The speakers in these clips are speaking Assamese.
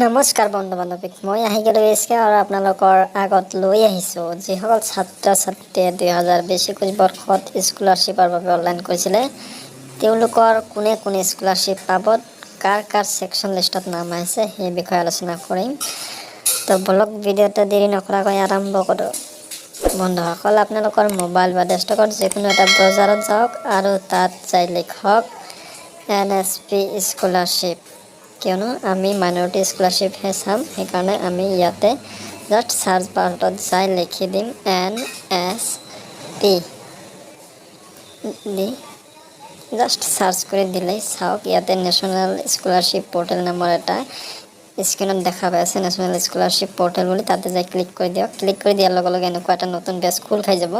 নমস্কাৰ বন্ধু বান্ধৱীক, মই আহি গ'লোঁ এছকে আৰু আপোনালোকৰ আগত লৈ আহিছোঁ যিসকল ছাত্ৰ ছাত্ৰীয়ে 2020-21 বৰ্ষত স্কলাৰশ্বিপৰ বাবে অনলাইন কৰিছিলে, তেওঁলোকৰ কোনে কোনে স্কলাৰশ্বিপ পাব, কাৰ কাৰ ছেকশ্যন লিষ্টত নাম আহিছে, সেই বিষয়ে আলোচনা কৰিম। তো বলক, ভিডিঅ'টো দেৰি নকৰাকৈ আৰম্ভ কৰোঁ। বন্ধুসকল, আপোনালোকৰ মোবাইল বা ডেস্কটপত যিকোনো এটা ব্ৰাউজাৰত যাওক আৰু তাত যাই লিখক এনএছপি স্কলাৰশ্বিপ। কিয়নো আমি মাইনৰিটি স্কলাৰশ্বিপহে চাম, সেইকাৰণে আমি ইয়াতে জাষ্ট চাৰ্চ বাৰটোত যাই লিখি দিম এনএছপি। দি জাষ্ট চাৰ্চ কৰি দিলেই চাওক, ইয়াতে নেশ্যনেল স্কলাৰশ্বিপ পৰ্টেল নামৰ এটা স্ক্ৰীণত দেখা পাই আছে, নেশ্যনেল স্কলাৰশ্বিপ পৰ্টেল বুলি। তাতে যাই ক্লিক কৰি দিয়ক। ক্লিক কৰি দিয়াৰ লগে লগে এনেকুৱা এটা নতুন পেজ খোল খাই যাব।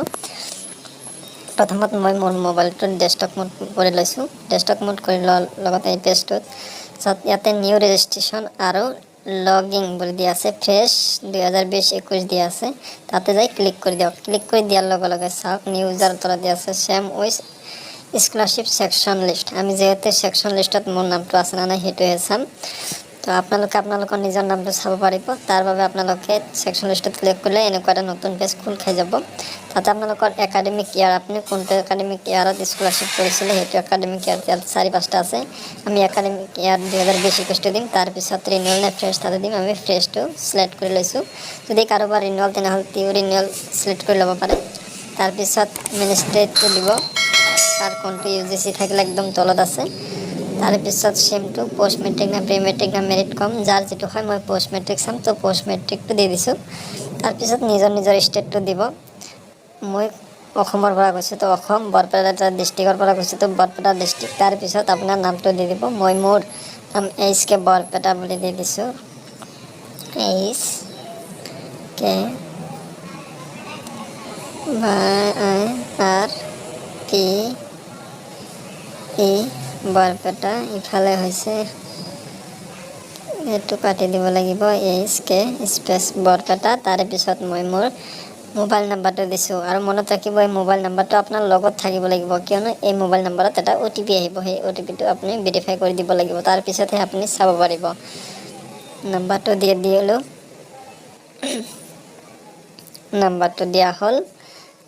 প্ৰথমত মই মোৰ মোবাইলটোত ডেস্কটপ মোড কৰি লৈছোঁ। ডেস্কটপ মোড কৰি লোৱাৰ লগতে এই পেজটোত চাওক, ইয়াতে নিউ ৰেজিষ্ট্ৰেশ্যন আৰু লগ ইন বুলি দিয়া আছে, ফ্ৰেছ 2020-21 দিয়া আছে। তাতে যাই ক্লিক কৰি দিয়ক। ক্লিক কৰি দিয়াৰ লগে লগে চাওক, নিউ ইউজাৰ তলত দিয়া আছে same with scholarship section list। আমি যিহেতু ছেকশ্যন লিষ্টত মোৰ নামটো আছে নে নাই, সেইটোহে চাম। তো আপোনালোকে আপোনালোকৰ নিজৰ নামটো চাব পাৰিব। তাৰ বাবে আপোনালোকে ছেকশ্যন লিষ্টত ক্লিক কৰিলে এনেকুৱা এটা নতুন পেজ খোল খাই যাব। তাতে আপোনালোকৰ একাডেমিক ইয়াৰ, আপুনি কোনটো একাডেমিক ইয়াৰত স্কলাৰশ্বিপ কৰিছিলে, সেইটো একাডেমিক ইয়াৰ। ইয়াত চাৰি পাঁচটা আছে। আমি একাডেমিক ইয়াৰ 2020-21টো দিম। তাৰপিছত ৰিনিউৱেল নে ফ্ৰেছ, তাতে দিম। আমি ফ্ৰেছটো চিলেক্ট কৰি লৈছোঁ। যদি কাৰোবাৰ ৰিনিউৱেল, তেনেহ'লে তেওঁ ৰিনিউৱেল চিলেক্ট কৰি ল'ব পাৰে। তাৰপিছত মিনিষ্ট্ৰেটটো দিব, তাৰ কোনটো, ইউজিচি থাকিলে একদম তলত আছে। তাৰপিছত ছেমটো পষ্ট মেট্ৰিক না প্ৰি মেট্ৰিক না মেৰিট কম, যাৰ যিটো হয়। মই পষ্ট মেট্ৰিক চাম, তো পষ্ট মেট্ৰিকটো দি দিছোঁ। তাৰপিছত নিজৰ নিজৰ ষ্টেটটো দিব। মই অসমৰ পৰা কৈছোঁ, তো অসম, বৰপেটা ডিষ্ট্ৰিক্টৰ পৰা কৈছোঁ, তো বৰপেটা ডিষ্ট্ৰিক্ট। তাৰপিছত আপোনাৰ নামটো দি দিব। মই মোৰ নাম এইচ কে বৰপেটা বুলি দি দিছোঁ, H K R P E Barpeta. ইফালে হৈছে, এইটো কাটি দিব লাগিব, এইচ কে স্পেচ বৰপেটা। তাৰপিছত মই মোৰ মোবাইল নাম্বাৰটো দিছোঁ। আৰু মনত ৰাখিব, এই মোবাইল নাম্বাৰটো আপোনাৰ লগত থাকিব লাগিব, কিয়নো এই মোবাইল নাম্বাৰত এটা অ'টিপি আহিব। সেই অ'টিপিটো আপুনি ভেৰিফাই কৰি দিব লাগিব, তাৰপিছতহে আপুনি চাব পাৰিব। নাম্বাৰটো দি দিলোঁ। নাম্বাৰটো দিয়া হ'ল।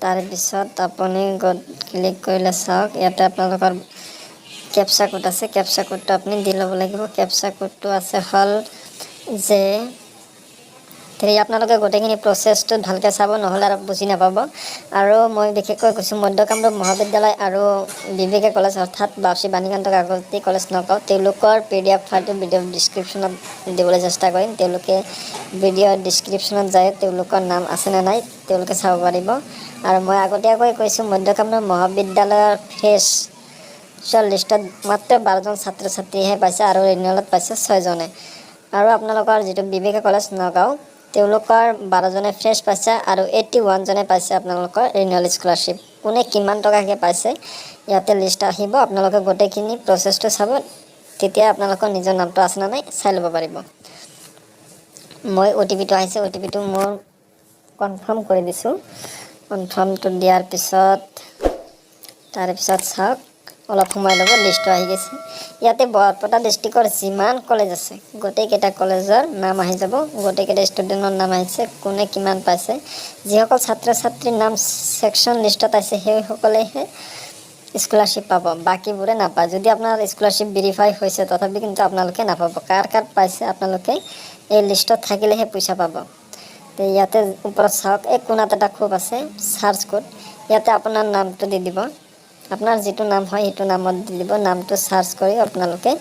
তাৰপিছত আপুনি গ'ত ক্লিক কৰিলে চাওক, ইয়াতে আপোনালোকৰ কেপচা কোড আছে। কেপচা কোডটো আপুনি দি ল'ব লাগিব। কেপচা কোডটো আছে হ'ল যে থ্ৰী। আপোনালোকে গোটেইখিনি প্ৰচেছটোত ভালকৈ চাব, নহ'লে আৰু বুজি নাপাব। আৰু মই বিশেষকৈ কৈছোঁ, মধ্য কামৰূপ মহাবিদ্যালয় আৰু বিবিকে কলেজ, অৰ্থাৎ বাউসী বাণীকান্ত কাকতি কলেজ, নগাঁও, তেওঁলোকৰ পিডিএফ ফাইলটো ভিডিঅ' ডিছক্ৰিপশ্যনত দিবলৈ চেষ্টা কৰিম। তেওঁলোকে ভিডিঅ' ডিছক্ৰিপশ্যনত যায় তেওঁলোকৰ নাম আছেনে নাই, তেওঁলোকে চাব পাৰিব। আৰু মই আগতীয়াকৈ কৈছোঁ, মধ্য কামৰূপ মহাবিদ্যালয়ৰ ফ্ৰেছৰ লিষ্টত মাত্ৰ 12জন ছাত্ৰ ছাত্ৰীহে পাইছে আৰু ৰিনিউৱেলত পাইছে ছয়জনে। আৰু আপোনালোকৰ যিটো বিবেকা কলেজ নগাঁও, তেওঁলোকৰ 12জনে ফ্ৰেছ পাইছে আৰু 81জনে পাইছে আপোনালোকৰ ৰিনিউৱেল স্কলাৰশ্বিপ। কোনে কিমান টকাকৈ পাইছে, ইয়াতে লিষ্ট আহিব। আপোনালোকে গোটেইখিনি প্ৰচেছটো চাব, তেতিয়া আপোনালোকৰ নিজৰ নামটো আছে নে নাই চাই ল'ব পাৰিব। মই অ'টিপিটো আহিছে, অ'টিপিটো মোৰ কনফাৰ্ম কৰি দিছোঁ। কনফাৰ্মটো দিয়াৰ পিছত, তাৰপিছত চাওক, অলপ সময় ল'ব, লিষ্টটো আহি গৈছে। ইয়াতে বৰপেটা ডিষ্ট্ৰিক্টৰ যিমান কলেজ আছে, গোটেইকেইটা কলেজৰ নাম আহি যাব। গোটেইকেইটা ষ্টুডেণ্টৰ নাম আহিছে, কোনে কিমান পাইছে। যিসকল ছাত্ৰ ছাত্ৰীৰ নাম ছেকশ্যন লিষ্টত আছে, সেইসকলেহে স্কলাৰশ্বিপ পাব, বাকীবোৰে নাপায়। যদি আপোনাৰ স্কলাৰশ্বিপ ভেৰিফাই হৈছে, তথাপি কিন্তু আপোনালোকে নাপাব। কাৰ কাৰ পাইছে, আপোনালোকে এই লিষ্টত থাকিলেহে পইচা পাব। তো ইয়াতে ওপৰত চাওক, এই কোণাত এটা খোপ আছে, চাৰ্চ কোড। ইয়াতে আপোনাৰ নামটো দি দিব। আপোনাৰ যিটো নাম হয়, সেইটো নামত দি দিব। নামটো চাৰ্চ কৰি আপোনালোকে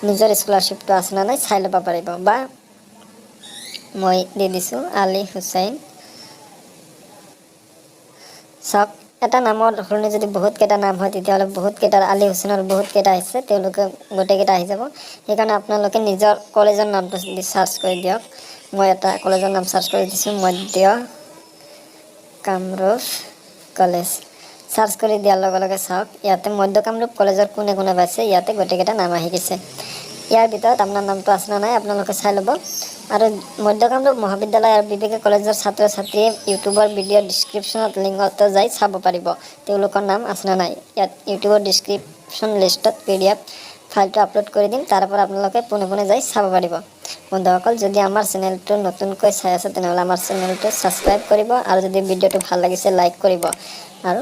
নিজৰ স্কলাৰশ্বিপটো আছে নে নাই চাই ল'ব পাৰিব। বা মই দি দিছোঁ আলী হুছেইন। চাওক, এটা নামৰ সলনি যদি বহুতকেইটা নাম হয়, তেতিয়াহ'লে বহুতকেইটাৰ, আলী হুছেইনৰ বহুতকেইটা আহিছে, তেওঁলোকে গোটেইকেইটা আহি যাব। সেইকাৰণে আপোনালোকে নিজৰ কলেজৰ নামটো দি চাৰ্চ কৰি দিয়ক। মই এটা কলেজৰ নাম চাৰ্চ কৰি দিছোঁ, মধ্য কামৰূপ কলেজ। চাৰ্চ কৰি দিয়াৰ লগে লগে চাওক, ইয়াতে মধ্য কামৰূপ কলেজৰ কোনে কোনে পাইছে, ইয়াতে গোটেইকেইটা নাম আহি গৈছে। ইয়াৰ ভিতৰত আপোনাৰ নামটো আছে নে নাই, আপোনালোকে চাই ল'ব। আৰু মধ্য কামৰূপ মহাবিদ্যালয় আৰু বিবেকা কলেজৰ ছাত্ৰ ছাত্ৰীয়ে ইউটিউবৰ ভিডিঅ' ডিছক্ৰিপশ্যনত লিংকত যাই চাব পাৰিব তেওঁলোকৰ নাম আছে নে নাই। ইয়াত ইউটিউবৰ ডিছক্ৰিপশ্যন লিষ্টত পিডিএফ ফাইলটো আপলোড কৰি দিম, তাৰ পৰা আপোনালোকে পোনে পোনে যাই চাব পাৰিব। বন্ধুসকল, যদি আমাৰ চেনেলটো নতুনকৈ চাই আছে, তেনেহ'লে আমাৰ চেনেলটো ছাবস্ক্ৰাইব কৰিব আৰু যদি ভিডিঅ'টো ভাল লাগিছে, লাইক কৰিব আৰু